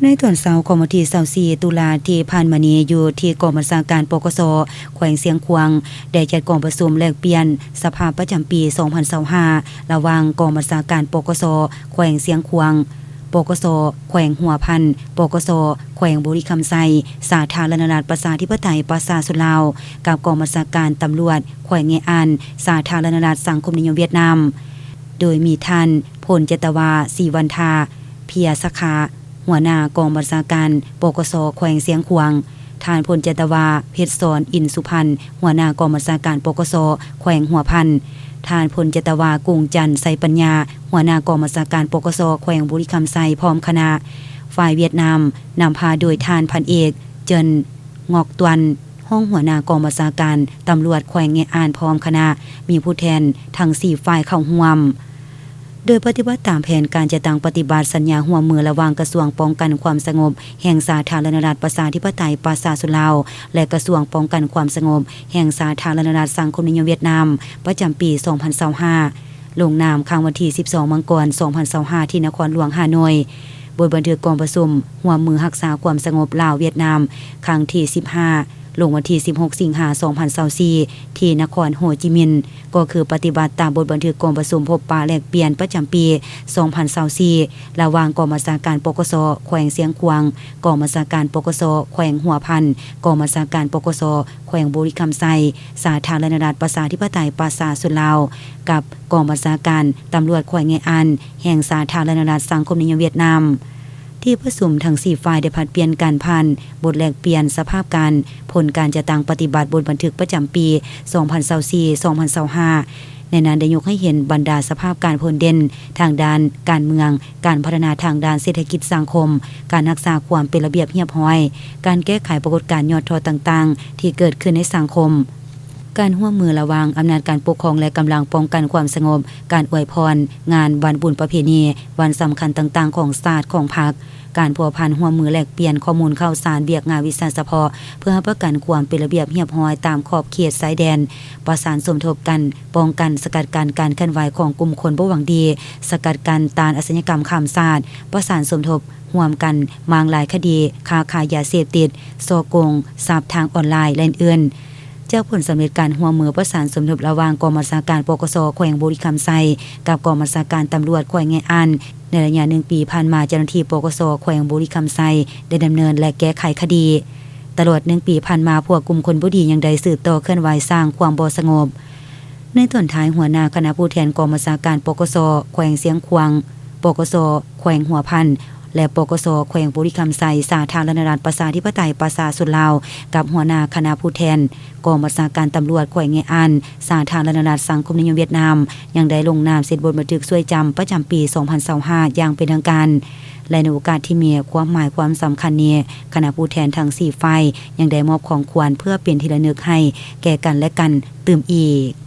ໃນຕອນເຊົ້າຂອງວັນທີຊາວສີ່ ຕຸລາທີ່ຜ່ານມານີ້ ຢູ່ທີ່ກອງບັນຊາການ ປກສ ແຂວງຊຽງຂວາງ ໄດ້ຈັດກອງປະຊຸມແລກປ່ຽນສະພາບປະຈຳປີ ສອງພັນຊາວຫ້າ ລະຫວ່າງກອງບັນຊາການ ປກສ ແຂວງຊຽງຂວາງ, ປກສ ແຂວງຫົວພັນ, ປກສ ແຂວງບໍລິຄຳໄຊ, ສາທາລະນະລັດ ປະຊາທິປະໄຕ ປະຊາຊົນລາວ ກັບກອງບັນຊາການຕຳຫຼວດແຂວງເງອານ ສາທາລະນະລັດສັງຄົມນິຍົມຫວຽດນາມ, ໂດຍມີທ່ານ ພົນຈັດຕະວາ ສີວັນທາ ເພຍສາຂາ ຫົວໜ້າກອງບັນຊາການ ປກສ ແຂວງຊຽງຂວາງ, ທ່ານ ພົນຈັດຕະວາ ເພັດສອນ ອິນສຸພັນ ຫົວໜ້າກອງບັນຊາການ ປກສ ແຂວງຫົວພັນ, ທ່ານ ພົນຈັດຕະວາ ກົງຈັນ ໄຊປັນຍາ ຫົວໜ້າກອງບັນຊາການ ປກສ ແຂວງບໍລິຄຳໄຊ ພ້ອມຄະນະ. ຝ່າຍຫວຽດນາມ ນຳພາໂດຍທ່ານ ພັນເອກ ເຈີນ ງອກຕວນ ຮອງຫົວໜ້າກອງບັນຊາການຕຳຫຼວດແຂວງເງອານ ພ້ອມຄະນະ, ມີຜູ້ແທນທັງສີ່ຝ່າຍເຂົ້າຮ່ວມ. ໂດຍປະຕິບັດຕາມແຜນການຈັດຕັ້ງປະຕິບັດສັນຍາຮ່ວມມືລະຫວ່າງກະຊວງປ້ອງກັນຄວາມສະຫງົບແຫ່ງສາທາລະນະລັດ ປະຊາທິປະໄຕ ປະຊາຊົນລາວ ແລະ ກະຊວງປ້ອງກັນຄວາມສະຫງົບແຫ່ງສາທາລະນະລັດສັງຄົມນິຍົມຫວຽດນາມ ປະຈຳປີ ສອງພັນຊາວຫ້າ ລົງນາມຄັ້ງວັນທີ ສິບສອງ ມັງກອນ ສອງພັນຊາວຫ້າ ທີ່ນະຄອນຫຼວງຮ່າໂນ້ຍ. ບົດບັນທຶກກອງປະຊຸມຮ່ວມມືຮັກສາຄວາມສະຫງົບລາວ-ຫວຽດນາມ ຄັ້ງທີ ສິບຫ້າ ລົງວັນທີ ສິບຫົກ ສິງຫາ ສອງພັນຊາວສີ່ ທີ່ນະຄອນໂຮຈິມິນ ກໍຄືປະຕິບັດຕາມບົດບັນທຶກກອງປະຊຸມພົບປະແລກປ່ຽນປະຈຳປີ ສອງພັນຊາວສີ່ ລະຫວ່າງກອງບັນຊາການ ປກສ ແຂວງຊຽງຂວາງ, ກອງບັນຊາການ ປກສ ແຂວງຫົວພັນ, ກອງບັນຊາການ ປກສ ແຂວງບໍລິຄຳໄຊ, ສາທາລະນະລັດ ປະຊາທິປະໄຕ ປະຊາຊົນລາວ ກັບກອງບັນຊາການຕຳຫຼວດແຂວງເງອານ ແຫ່ງສາທາລະນະລັດສັງຄົມນິຍົມຫວຽດນາມ. ທີ່ປະຊຸມທັງສີ່ຝ່າຍໄດ້ຜັດປ່ຽນກັນຜ່ານບົດແລກປ່ຽນສະພາບການ, ຜົນການຈັດຕັ້ງປະຕິບັດບົດບັນທຶກປະຈຳປີ ສອງພັນຊາວສີ່ ສອງພັນຊາວຫ້າ ໃນນັ້ນໄດ້ຍົກໃຫ້ເຫັນບັນດາສະພາບການພົ້ນເດັ່ນທາງດ້ານການເມືອງ, ການພັດທະນາທາງດ້ານເສດຖະກິດສັງຄົມ, ການຮັກສາຄວາມເປັນລະບຽບຮຽບຮ້ອຍ, ການແກ້ໄຂປາກົດການຍອດທໍ້ຕ່າງໆທີ່ເກີດຂຶ້ນໃນສັງຄົມ, ການຮ່ວມມືລະຫວ່າງອຳນາດການປົກຄອງ ແລະ ກຳລັງປ້ອງກັນຄວາມສະຫງົບ, ການອວຍພອນງານວັນບຸນປະເພນີ, ວັນສຳຄັນຕ່າງໆຂອງຊາດ, ຂອງພັກ, ການພົວພັນຮ່ວມມືແລກປ່ຽນຂໍ້ມູນຂ່າວສານ, ວຽກງານວິຊາສະເພາະ ເພື່ອຮັບປະກັນຄວາມເປັນລະບຽບຮຽບຮ້ອຍຕາມຂອບເຂດຊາຍແດນ, ປະສານສົມທົບກັນ ປ້ອງກັນສະກັດກັ້ນການເຄື່ອນໄຫວຂອງກຸ່ມຄົນບໍ່ຫວັງດີ, ສະກັດກັ້ນຕ້ານອາຊະຍາກຳຂ້າມຊາດ, ປະສານສົມທົບຮ່ວມກັນມ້າງລາຍຄະດີຄ້າຂາຍຢາເສບຕິດ, ສໍ້ໂກງຊັບທາງອອນລາຍ ແລະ ອື່ນໆ. ຈາກຜົນສຳເລັດການຮ່ວມມືປະສານສົມທົບລະຫວ່າງກອງບັນຊາການ ປກສ ແຂວງບໍລິຄຳໄຊ ກັບກອງບັນຊາການຕຳຫຼວດແຂວງເງອານ ໃນໄລຍະໜຶ່ງປີຜ່ານມາ, ເຈົ້າໜ້າທີ່ ປກສ ແຂວງບໍລິຄຳໄຊ ໄດ້ດຳເນີນ ແລະ ແກ້ໄຂຄະດີ. ຕະຫຼອດໜຶ່ງປີຜ່ານມາ, ພວກກຸ່ມຄົນບໍ່ດີຍັງໄດ້ສືບຕໍ່ເຄື່ອນໄຫວສ້າງຄວາມບໍ່ສະຫງົບ. ໃນຕອນທ້າຍ, ຫົວໜ້າຄະນະຜູ້ແທນກອງບັນຊາການ ປກສ ແຂວງຊຽງຂວາງ, ປກສ ແຂວງຫົວພັນ ແລະ ປກສ ແຂວງບໍລິຄຳໄຊ ສາທາລະນະລັດ ປະຊາທິປະໄຕ ປະຊາຊົນລາວ ກັບຫົວໜ້າຄະນະຜູ້ແທນກອງບັນຊາການຕຳຫຼວດແຂວງເງອານ ສາທາລະນະລັດສັງຄົມນິຍົມຫວຽດນາມ ຍັງໄດ້ລົງນາມເຊັນບົດບັນທຶກຊ່ວຍຈຳປະຈຳປີ ສອງພັນຊາວຫ້າ ຢ່າງເປັນທາງການ ແລະ ໃນໂອກາດທີ່ມີຄວາມໝາຍຄວາມສຳຄັນນີ້, ຄະນະຜູ້ແທນທັງສີ່ຝ່າຍຍັງໄດ້ມອບຂອງຂວັນເພື່ອເປັນທີ່ລະນຶກໃຫ້ແກ່ກັນແລະກັນຕື່ມອີກ.